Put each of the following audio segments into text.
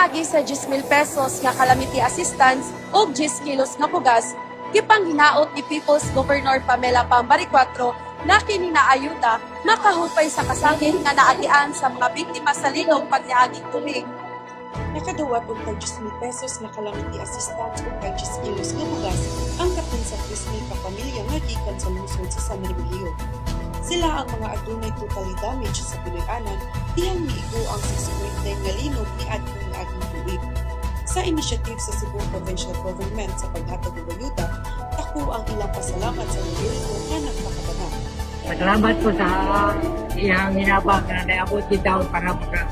Pinaagi sa 10,000 pesos nga calamity assistance ug 10 kilos nga bugas, gipanghinaot ni People's Governor Pamela Pam Baricuatro na kini na ayuda makahupay sa kasakit nga naagian sa mga biktima sa linog pagniaging tubig. Nakadawat og tag 10,000 pesos nga calamity assistance ug tag 10 kilos nga bugas ang kapin sa 3,000 ka pamilya nga gikan sa lungsod sa San Remigio. Sila ang mga adunay totally damage sa Pinoy-anan dihang miigo ang 6.9 nga linog niadtong niaging tuig. Sa initiative sa Cebu Provincial Government sa paghatag og ayuda, dako ang ilang pasalamat sa gobyerno nga nagpakabana. Salamat po sa iyang hinabang na naabot kita para maka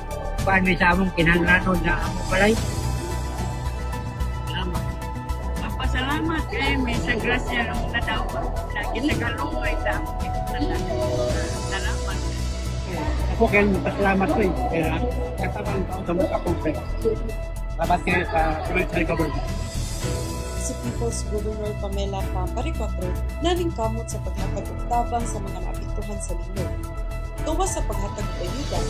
kuan mi sa among kinahanglanon sa among balay. Salamat. Pasalamat kay mi sa grasya ng nadawat. Lagi sa kaluoy sa among tanan. Salamat. Ako kaya pasalamat ko eh. Kaya katabang ko sa mukha kong friend. Salamat kayo sa provincial government. Si People's Governor Pamela Pam Baricuatro naningkamot sa paghatag og tabang sa mga naapektuhan sa linog. Gawas sa paghatag og ayuda,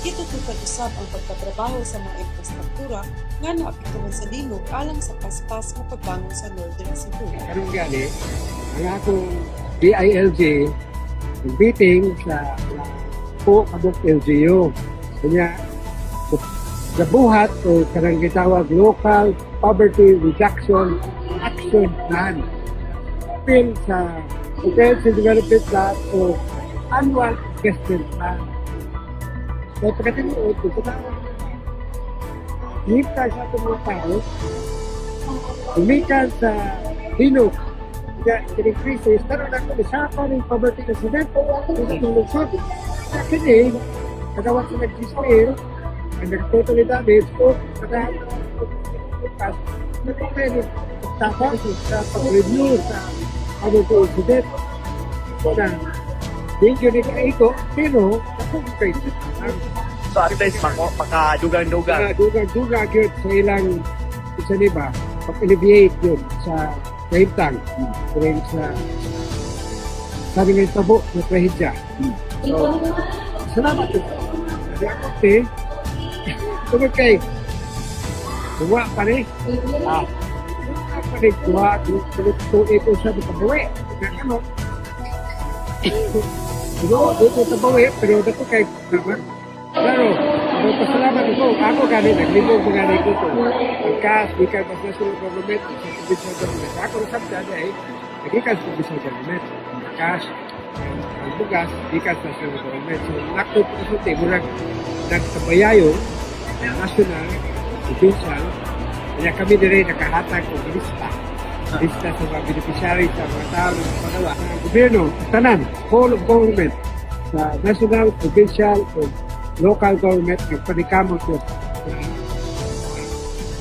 gitutukan usab ang pagpatrabaho sa mga infrastruktura nga naapektuhan sa linog alang sa paspas nga pagbangon sa Northern Cebu. Karon gani, ang akong DILG, meeting sa po kabuk LGU. Kanya, gabuhat o kanang gitawag Local Poverty Reduction Action Plan. Apil sa Comprehensive Development Plan o Annual Investment Plan. So, pagkatinuod, kung tanaw, ngita sa atong mga tao, gumikan sa linog, kaya kining crisis, karon ako misaka ng poverty incident sa atong lungsod. Sa kini, kadawat sa nag-disappear, ang nag-totally damage, o naka nagpapwede tapos sa pag-review sa poverty incident. Na, di yun ikaiko, pero ako kay So at least makadugang-dugang. Dugang-dugang yun sa ilang isa ni ba, pag-alleviate yun sa kahimtang during sa sabi nga tabo na trahedya. So, salamat ito. Sabi ako, te, tungkol kay duwa pa rin. Duwa pa rin, duwa, duwa, ito sa makabawi. Ano? Duwa, dito sa bawi, pero dito kay, claro, magpasalamat ako. Ako gani, naglibog mga gani ko ito. Ang cash, gikan pa sa national government, sa provincial government. Ako rin sabta ay, nagikan sa provincial government. Ang cash, ang bugas, gikan sa national government. So, nakto po kasulti, murag nagkabayayo, national, provincial, kaya kami dire nakahatag og lista. Lista sa mga beneficiary, sa mga tao na pagawa. Ang gobyerno, tanan, whole of government, sa national, provincial, o local government, nagpanikamot yun.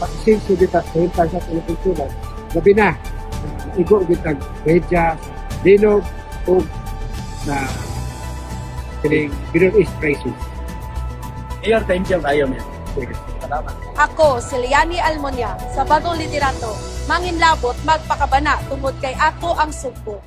Pag-isinso dito sa hintang sa tulong. Labi na, igo gitag trahedya, linog, o na kining Middle East crisis. Mayor, thank you kayo, Mayor. Salamat. Ako, si Liani Almonia, sa Bagong Liderato, manginlabot magpakabana tungod kay ako ang sugpo.